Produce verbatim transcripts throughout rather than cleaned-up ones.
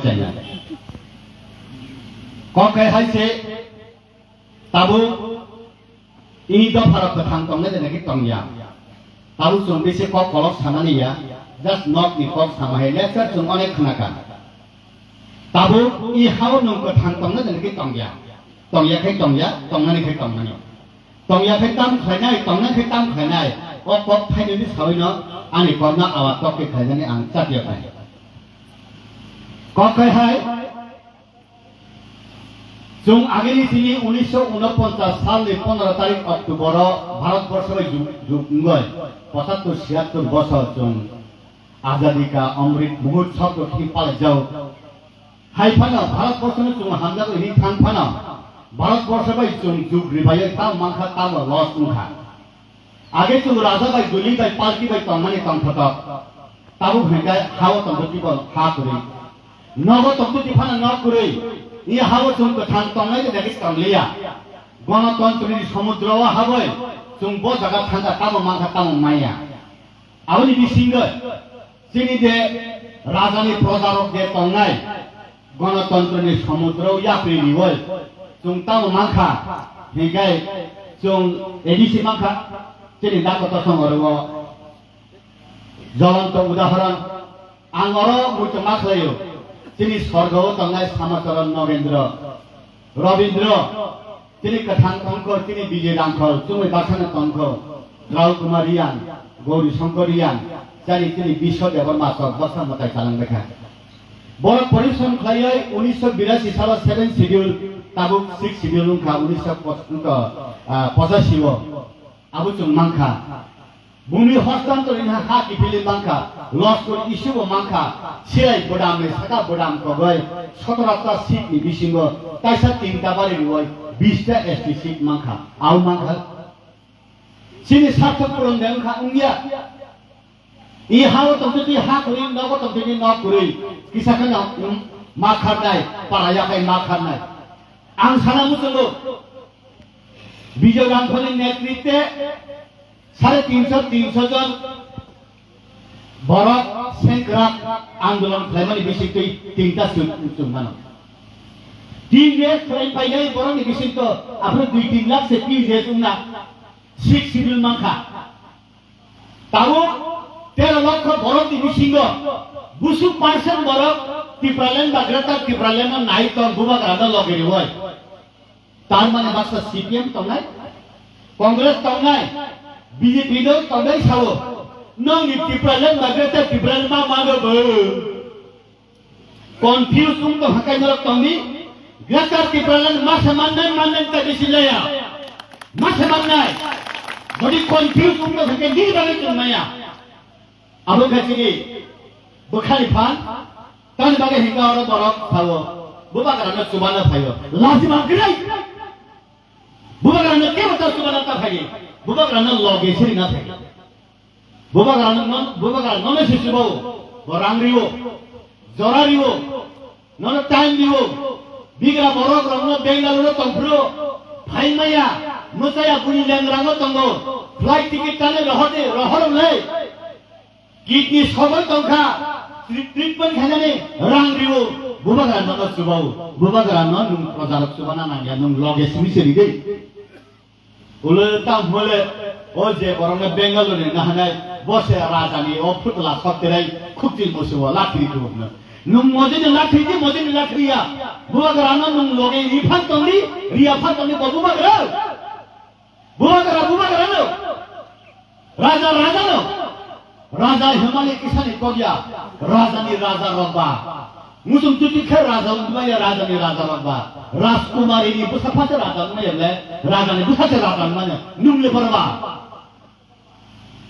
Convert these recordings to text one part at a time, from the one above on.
China. Kok khe hai se tabuk ini dopharok kwthang tongnai de naki tongya. Tabuk chwng bisi kok kolok sanani ya, just nok ni kok sama hai lecture chwng onek khna kha. Tabuk i hao nwng kwthang tongnai de naki tongya. Tongya khai tongya, tongnani khai tongnani. Tongya khai tam khlainai, tongnai khai tam khlainai. O kok phainani sawi no ani kok no awa kok khe khlainani ang chatiya pai. Kok khai hai, Chwng agini simi unisho unoponchas salni pondro tarik October-o Bharatborsho bai jug, jug wngwi pochattor siyattor bosor chwng Azadi Ka Amrit Mahotsav rok hi palaijao. Hai phano Bharatborshono chwng hamjagwi hi thang phano Bharatborsho bai chwng jug ribaiwi tamo mankha tamo loss wngkha. Age chwng raja bai guli bai palki bai tongmani tongthotok. Tabuk hwnkhe hao tongthoki bo ha kwrwi. Nogo tongthoki phano nok kwrwi. I hao chwng kwthang tongnai de nagwi tongliya. Gonotontrini somudro o haboi chwng bo jaga thangkha tamo mankha tamo maya. Aboni bisingo chini de rajani projarok de tongnai. Gonotontroni somudro yapri riwoi chwng tamo mankha, hinkhe chwng A D C mankha, chini dakoto song oro o jolonto udahoron ang oro muitu ma khlaio, chini sorgo o tongnai Samacharan Nogendro, Robindro, Chini kwthang tongkho, chini Bijay Rangkhol, chumui bakhano tongkho, Rao Kumar Reang, Gauri Shankar Reang, chari chini Biswa Debbarma tok baksa mwtai chalangbaikha. Borok porishrom khlaiwi unisho birasi salo seven schedule, tabuk six schedule wngkha unisho poch-, wngkha, ah, pochashi o. Abo chwng mankha. Bhumi hostantor wngkha ha kiphilwi mankha, loskor issue bo mankha, silai bwdamni saka bwdam kogwi sotorota seat ni bisingo kaisa tinta bari rwui bista S T seat mankha, au mankha. Chini sarthok puron de wngkha wngya. I hao tongtwtwi ha kwrwi, nogo tongtwtwi nok kwrwi, kisa kheno, um, ma kharnai, para yakhai ma kharnai. Ang sana muchungo, Bijoy Rangkhol ni netritwe Sare tinso, tinso jon borok sengkrak andolon khlaimani bisingtwi tinta chwng, chwng mano. T J S khlai painai borokni bisingtwi aphuru dui tin lakh se T J S wngna six schedule mankha. Tabuk tero lokho borokni bisingo busuk percent borok Tipraland ba Greater Tipraland no nai tong, bubagrano loge rwui. Tar mane baksa C P M tongnai, Congress tongnai, B J P no tongnai sao. Nongni Tipraland ba Greater Tipraland ma mano bo. Confuse wng tong hakai norok tongdi. Greater Tipraland masa mannai mannai ta bisi laya. Masa mannai. Body confuse wng tong hakai di bagwi tongmaya. Abo khe chini bwkhani phan, tamni bagwi hinkhe oro borok sao, bubagrano chubana phaio. Laji mankrai. Bubagrano kebo ta chubana ta phaidi. Bubagrano loge sirina phaidi. Bubagrano non, bubagrano no se chubo. Bo rang riwo. Jora riwo. Nono time diwo. Bigra borok rokno Bengaluru tongphuru phaimaya, mwchaya buni lengrango tongo. Flight ticket tane rohordi, rohor le. Kidney sogwi tongkha. Tri-, treatment khainani rang riwo. Bubagra nono chubao. Bubagra no nung projarok chubana nangya, nung loge simi siri de. Ule tam hole, o je borokno Bengaluru ni nahanai, bo se rajani o phutla sokterai khukti musuo lathiri khubukno. Nung mojini lathiri di, mojini lathiri ya. Bubagrano nung loge ri phan tongdi, riya phan tongdi, bo bubagra. Bubagra, bubagrano. Raja, rajano. Raja himani kisani kogya, rajani raja rokba. Musung tuti khe raja wngmaya, rajani raja rokba. Rajkumari ni bwsa phase raja wngmaya le, rajani bwsa se raja wngmaya. Nung le borba.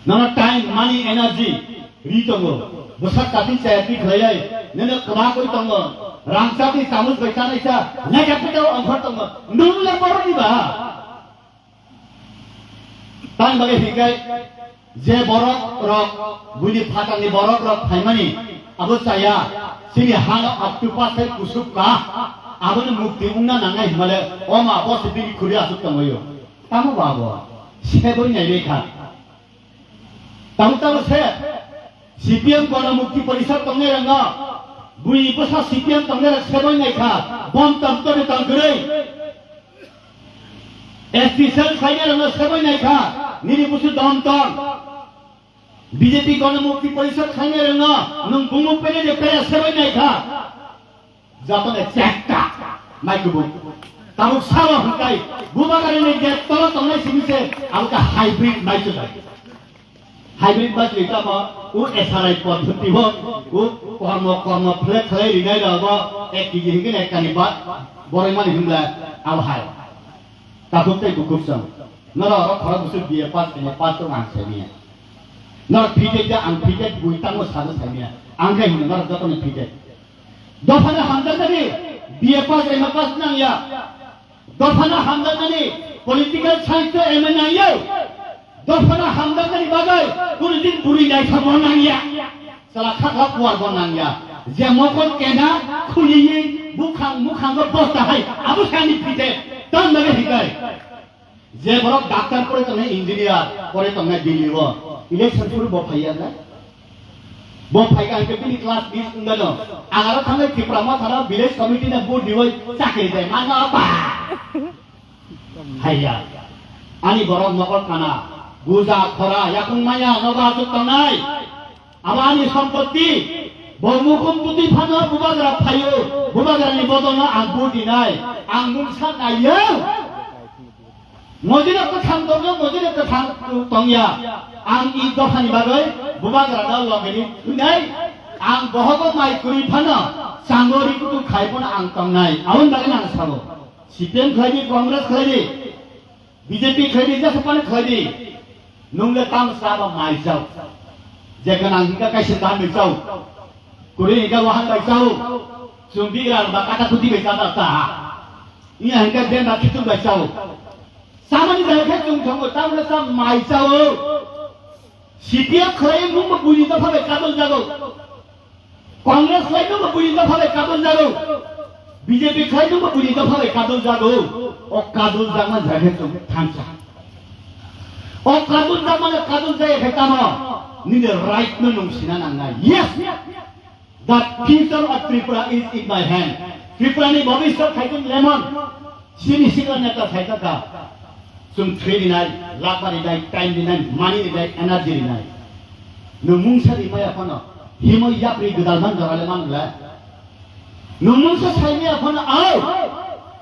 Nono time, money, energy ri tongo. Bwsa kati chaya ti khlaiwi, nene kwma koi tongo. Rang chati chamus bai chanai cha, leka pita ongkhor tongo. Nung le borni ba. Tang bagwi hinkhe je borok rok, buini phatarni borok rok phaimani abo chaya, chini hano octopus hai kusuk ka, aboni mukti wngna nangnai hinmale, o ma bo se bini khuri asuk tongwi o. Tamo ba abo? Seboi nai rekha. Tamo tamo se, C P M Gona Mukti Porishad tongnai rangno, Bui bwsa C P M tongnai rok seboi nai kha, bom tom toni tong kwrwi. S T cell khlainai rokno seboi nai kha, nini busu dom tong. B J P Ganamukti Porishad khlainai rokno nwng bumung pene de pere seboi nai kha. Jotone chekta mai kubung. Tabuk sabo hwnkhe bubagrani je tolo tongnai simi se abo khe hybrid mai chwlai. Hybrid ba twi tamo, u S R I poddhoti o, u kormo, kormo phle khlai rinai rok bo ek kg hingke ek kani ba, boroi mani himla abo hai. Takhuk tei bukhuk song. Norok oro khorok bwswk B A pass, M A pass tong ang saimanya. Norok fitted ja ang fitted bui tango sabo saimanya. Ang khe hino norok jotono fitted. Dophano hamjaknani B A pass, M A pass nangya. Dophano hamjaknani political science to M A nangya. Dophano hamjaknani bagwi kunu din bwrwi naithok bo nangya. Sala khakha kuar bo nangya. Je mokol kena khuliwi bukhang mukhang bo bosta hai abo sani phite ton bagwi hikai. Je borok doctor pore tongnai, engineer pore tongnai Delhi o, election phuru bo phaiya na? Bo phaikha hwnkhe bini class bis wngano. Ang aro thangnai Tipra Mothano village committee na vote diwi chakri de mano ba. Haiya. Ani borok mokol kana. Buja khora yakung maya nogo aswk tongnai. Abo ani sompotti. Bo mukhum bwtwi phano bubagra phaio. Bubagrani bodolno ang vote dinai. Ang mungsa naiyo. Mojino kwthang tongno, mojino kwthang tongya. Ang i dophani bagwi bubagrano logeni thwinai. Ang bohogo mai kwrwi phano chango rikutu khai phano ang tongnai. Aboni bagwi ang sabo. C P M khlaidi, Congress khlaidi, B J P khlaidi, jesa pani khlaidi. Nungle tam sabo mai chao. Je gana hingka kaisa dan mai chao. Kuri hingka wahan mai chao. Chumbi gra ba kata kuti mai chao ta. Iya hingka den ba khitu mai chao. Samani jai khe chwng thongo, tamle sa mai chao. C P F khlai nungbo buini dopha bai kadol jago. Congress khlai nungbo buini dopha bai kadol jago. B J P khlai nungbo buini dopha bai kadol jago. O kadol jagma jai khe chwng thansa. O kadol jagma kadol jai khe tamo. Nini right no nung sina nangnai. Yes. The future of Tripura is in my hand. Tripura ni bhabishyot khai chwng lemon. Chini senior neta sai kha. Chwng thwi rinai, lakma rinai, time rinai, money rinai, energy rinai. Nwng mungsa rimaya phano, himwi yapri gwdalman jorale man le. Nwng mungsa saimaya phano, au!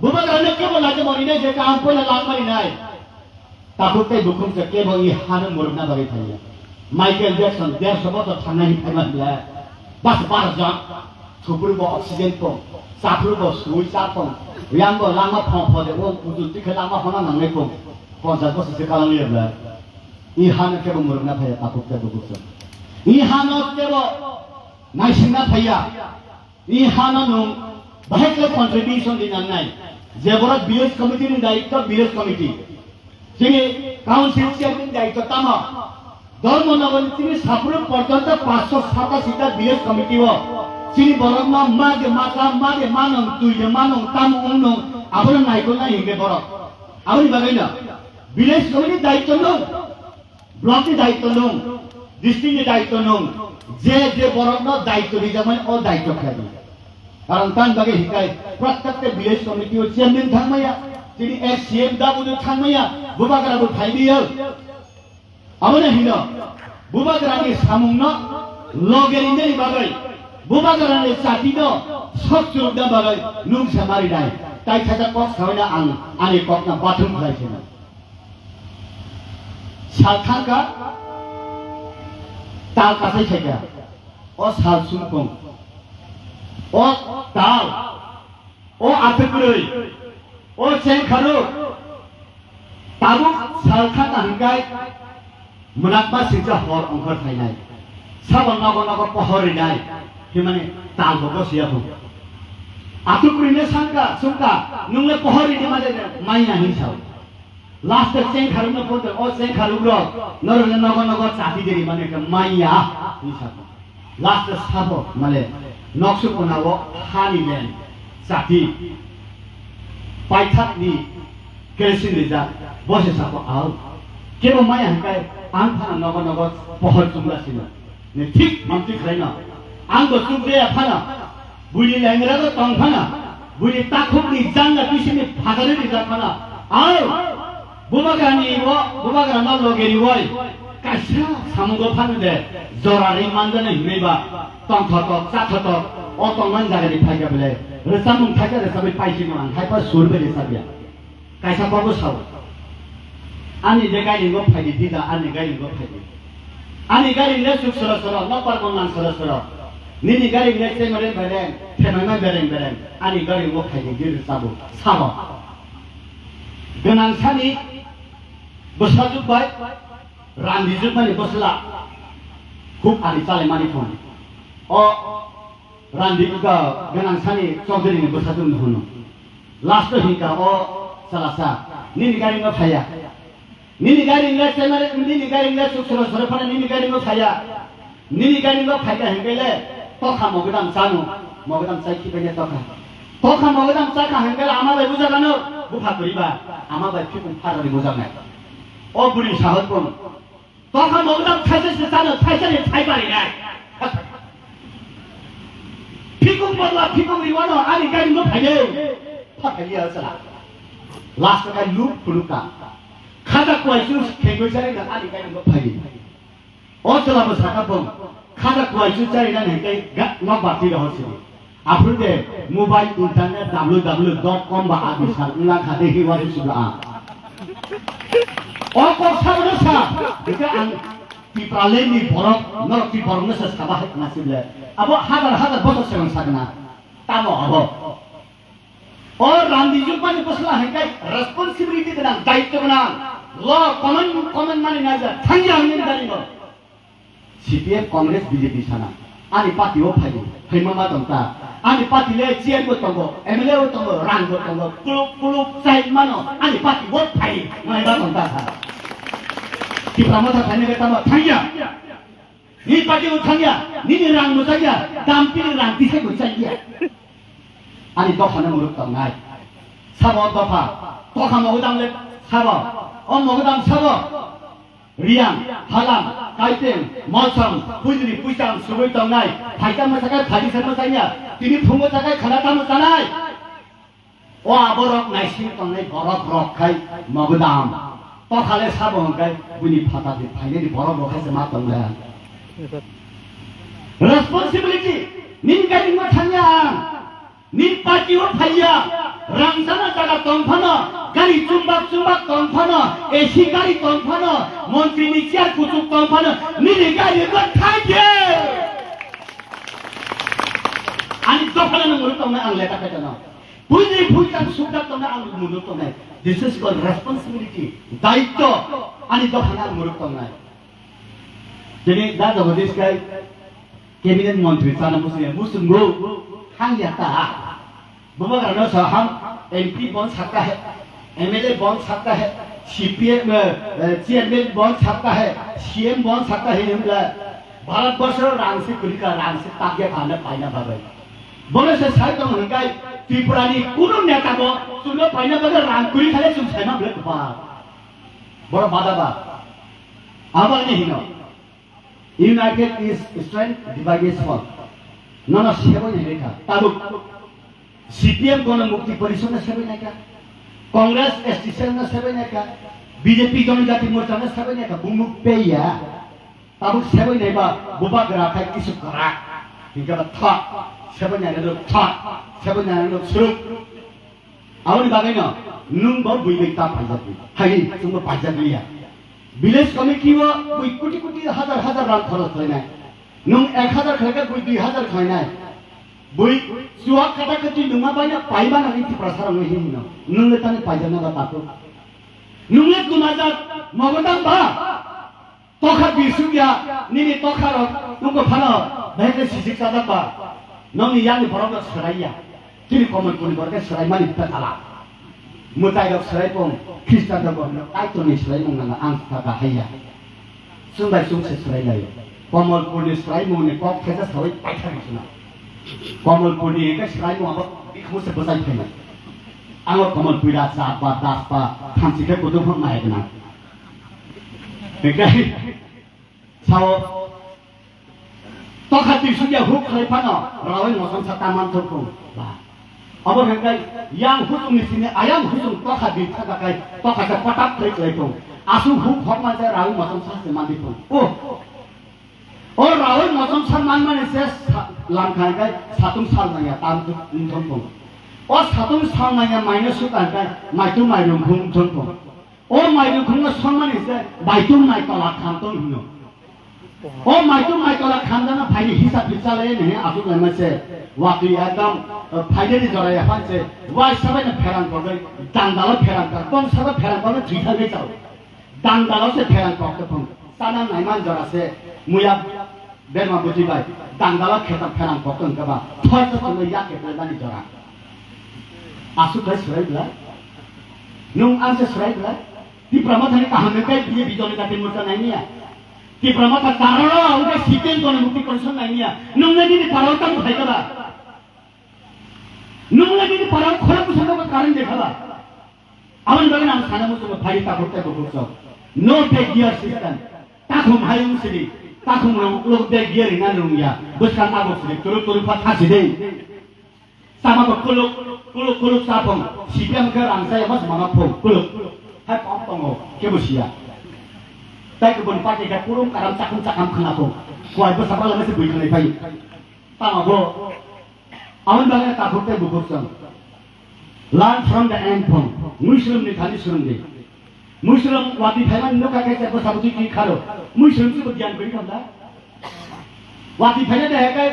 Bubagrano kebo lajamo rinai je kaham poila lakma rinai. Takhuk tei bukhuk se kebo i hano murubna bagwi thangya. Michael Jackson derso bochor thangnani phaima hinle bas bar jon thupuru bo oxygen pong, chaphuru bo sui cha pong, yang bo langma phong phode o kuchuk tikhe langma hona nangnai pong, ponchas bochor se kalang liya ble. I hano kebo murubna thaya takhuk tei bukhuk se. I hano kebo naisingna thaya. I hano nwng bahai khe contribution di nangnai. Je borok village committee ni daitto village committee. Chini council chairman ni daitto tamo. Dharmanagar ni chini Sapro porjonto paanch sho satasi ta village committee o. Chini borok no ma de ma ta, ma de ma nong, twi de ma nong, tamo ong nong, abono naikolnai hinke borok. Aboni bagwi no village committee daitto nwng. Block ni daitto nwng, district ni daitto nwng, je je borok no daitto rijak mani o daitto khlai di. Karon tan bagwi hikai prottek village committee o chairman thang maya, chini ex C M da budu thang maya, bubagra bo phai biyo. Aboni hino, bubagra ni samung no loge rinani bagwi, bubagra ni chati no sok churuk na bagwi nwng se mari nai. Tai khaja kok sawi na ang ani kok na bathum khlai se. Sal thangkha, tal kasai saikha, o sal sumkung, o tal, o atwkrwi, o chengkharuk, tabuk sal thangkha hwnkhai mwnakma singcha hor ongkhor phainai, sabo nogo nogo pohor rinai, himani tal bo gosiya bo. Atwkrwino sangkha, sungkha, nungle pohor rini made manya hin sao. Last o cheng kharukno phone o cheng kharuk rok norokno nogo nogo chati deri mane khe manya hinwi sabo. Last o sabo mane noksu kona o hani len chati paithak ni kerosene rijak bo se sabo au. Kebo maya hwnkhe ang phano nogo nogo pohor chumla sino. Ni thik mantwi khlaino. Ang bo chukjaya phano. Buini lengra bo tong phano, buini takhukni janga bisini phagari rijak phano. Ao, bubagrani o, bubagrano loge riwoi, kaisa samungo phano de, jora ri manjani hinwi ba, tongthotok, chathotok, o tongmani jagani phaikha bele, rwchapmung phaikha rwchapwi paisingno ang haipa sur bai rwchapya. Kaisa kobo sao. Ani je gairingo phaidi dida, ani gairingo phaidi. Ani gairing le suk soro soro, nokbar gong nang soro soro. Nini gairing le chemere bereng, themaima bereng bereng. Ani gairingo phaidi dida sabo, sabo. Gwnang sani bwsajwk bai, randi jwkmani bwsla. Huk ani chale mani phone. O randi ga gwnang sani chowdhurini bwsajwk no hwno. Last o hinka o salasa, nini gairingo phaiya. Nini gairing le chemare, nini gairing le suk soro soro phano nini gairingo phaiya. Nini gairingo phaikha hinke le tokha mogwdam chano, mogwdam chai khibaine tokha. Tokha mogwdam chakha hinke le ama bai bujagano, bupha kwrwi ba, ama bai phikung pharani bujaknai. O bwrwi sahot bung. Tokha mogwdam thaisa se chano, thaisa ni thai bari nai. Phikung bodla phikung ri wano ani gairingo phaide. Pha phaide asala. Last kai luk phuluka. Khada kwaisu khengoi jari na ani gairingo phaide. O chwla bo saka bung. Khada kwaisu jari na ne kai ga nok bati rohor sini. Aphuru de mobile internet W W W dot com ba abisar wngla kha de hiwa sibla a. O kok sa no sa, hingke ang Tipraland ni borok, norok ti borok no se saba hai khna sible. Abo hazar hazar bosor se sakna. Tamo abo. O randi jukmani bosla hingke responsibility gwnang, daityo gwnang. Law common, common mani naija, thangya hwnwi dari no. C P M, Congress, B J P sana. Ani party o phaidi, phaima ma tong ta. Ani party le chair bo tongo, M L A bo tongo, rang bo tongo, kuluk kuluk chai mano. Ani party o phai, mai ma tong ta sa. Tipra Motha phaina ke tamo thangya. Ni party o thangya, nini rang bo chaya, dampi ni rang tisai bo chaya. Ani dopha no muruk tongnai. Sabo dopha, tokha mogwdam le sabo, o mogwdam sabo. Riyang, Halam, Kaiteng, Molsom, Puijri, Puichang, Sugui tongnai, phaikha mwsakai phaidi se mwsanya, tini phungo sakai khana tamo chanai. O aborok naising tongnai borok rok khai mogwdam. Tokhale sabo hwnkhai buini phatadi phainani borok rok khai se ma tonglai. Responsibility, nini gari ma thangya ang. Ni party o phaiya, rang sana jaga tong phano, gari chumbak chumbak tong phano, A C gari tong phano, montri ni chair kuchuk tong phano, nini gari ko thangye. Ani dophana no muruk tongnai ang leta khaitano. Bujri bujang sukda tongnai ang muruk tongnai. This is called responsibility, daityo. Ani dophana ang muruk tongnai. Tini da Jagadish kai cabinet montri chana musuya musungo hang ya ta. Bubagrano sa ham M P bon sakta hai, M L A bon sakta hai, C P M, eh, eh, chairman bon sakta hai, C M bon sakta hai himla. Bharat borsho rang se kulika rang se takya khana paina babai. Bono se sai tong hingkai Tripura ni kuno neta bo chumno paina bagai rang kuri khale chum saima bwle kupa. Boro bada ba. Abang ni hino. United is strength, divided is fall. Nono seboi nai kha. Tabuk C P M Gona Mukti Parishad no seboi nai kha. Congress S T cell no seboi nai kha. B J P Janajati Morcha no seboi nai kha. Bumuk peya. Tabuk seboi nai ba bubagra khai kisu kara. Hingke ba thok. Seboi nai rok thok. Seboi nai rok suruk. Aboni bagwino nwng bo bui bai ta paijak di. Hai, chwngbo paijak liya. Village committee o bui koti koti hajar hajar rang khoros khlainai. Nwng ek hajar khlaikha bui dui hajar khlainai. Bui chuak kata kati nwngma baina paiba nang Tiprasa rok hinwi hino. Nwng le tani paijakna ba takhuk. Nwng le twmajak mogodam ba. Tokha bisuk ya, nini tokha rok nungko phano, bahai khe sijik chajak ba. Nongni yakni borok rok swrai ya. Chini Komolpurni borok khe swrai mani betala. Mwtai rok swrai pung, Khristan rok bo hino Kaitorni swrai mung nang ang kha bahai ya. Chwng bai chwng se swrai lai. Komolpurni swrai mungni kok khe sawi paithar suna. Komolpurni hingke swrai mung abo bikhu se bwchai phainai. Ango Komolpura cha pa das pa thamchi khe kutung phang nai gwnang. Hingke sao Tokha tisukya huk khlai phano rawi mosomsa taman thokung. Ba. Abo hwnkhe yang husung ni sini ayang husung tokha di thaka kai tokha se patak khlai khlai thung. Aswk huk hok man se rawi mosomsa se mandi thung. O. O rawi mosomsa man mani se sa-, lam khai kai satung sal nangya tam thung thung. O satung sal nangya maino suk kai maitu mairung thung thung thung. O mairukhungno songmani se baitum naitola khamtong hino. O maitum naitola khamjana phaini hisab ni chalai ni asuk lai mase. Watwi ekdom, eh, phaideni jora ya phan se. Wai sabai na pherang kogoi, dangdalo pherang kar, tong sabai pherang kogoi, thwi thangwi chao. Dangdalo se pherang kok te phung. Sana naiman jora se, muya Berma buji bai, dangdala khetam pherang kok tong kaba, thoi to tong yak khe bani jora. Asuk kai surai bla. Nung ang se surai bla. Tipra Motha ni kaham kai biye bijoli jati morcha nai niya. Tipra Motha tararo uga siten kono mukti kono nai niya. Nung nai ni parao tam khai kaba. Nung lagi ni parang khorok bwskango bo current dekhala. Aboni bagwi ang sana muchungo phai takhuk tei bukhuk sok. No back gear system. Takhum hayung sidi. Takhum rong ulo back gear ina rungya. Bwskang abo sidi. Turu turu pha thasi dei. Sama bo kuluk kuluk kuluk sapung. Sipiang khe rang saya mas mama phung kuluk. Hai pom tongo kebo siya. Tai kebun pati khe purung karam chakam chakam khna phung. Kuai bwsa bala mese bui khnai phai. Tama bo. Aboni bagwi takhuk tei bukhuk chwng. Learn from the end phone. Muiswrwng ni thani swrwng di. Muiswrwng watwi phaimani nokha khe chekbo sabutwi twi kharo. Muiswrwng chibo gyan kwrwi khamda. Watwi phaina de hekai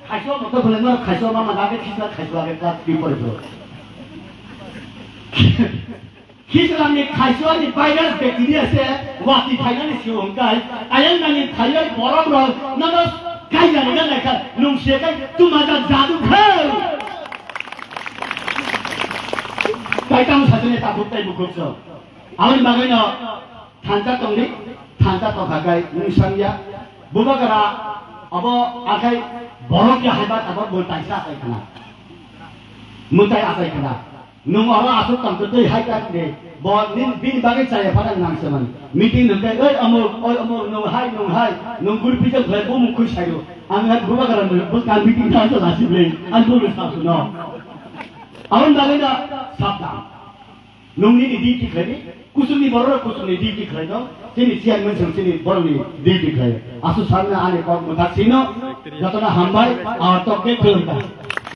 khaiso moto phone no khaiso mama dage thisla khaiso age class three pore phro. Khichwlangni khaichuani virus bacteria se watwi phainani sio hwnkhe, ayang nani thaiwi borok rok nono kaijani na naikha, nung se kai tumajak jadu khe. Kaitang sajani takhuk tei bukhuk so. Aboni bagwi no thansa tongdi, thansa tongkha kai nung sangya. Bubagra abo akai borok ya haiba tabok bo taisa akai khna. Mutai akai khna. Nung oro aswk tongtwtwi hai kak de, bo nin bini bagwi chaya phano nang se mani. Meeting nung khe, "Oi amuk, oi amuk, nung hai, nung hai, nung guri pijak khlai, bo mung khui sayo." Ang hai bubagra nung, bo kang meeting thang sa lasi ble, ang bo sa suno. Aboni bagwi no sabdan. Nung nini duty khlai di, kusuni borok rok kusuni duty khlai no, chini chairman song chini borok ni duty khlai. Aswk sakno ani kok mwthak sino, jotono hambai, a tok khe khulumkha.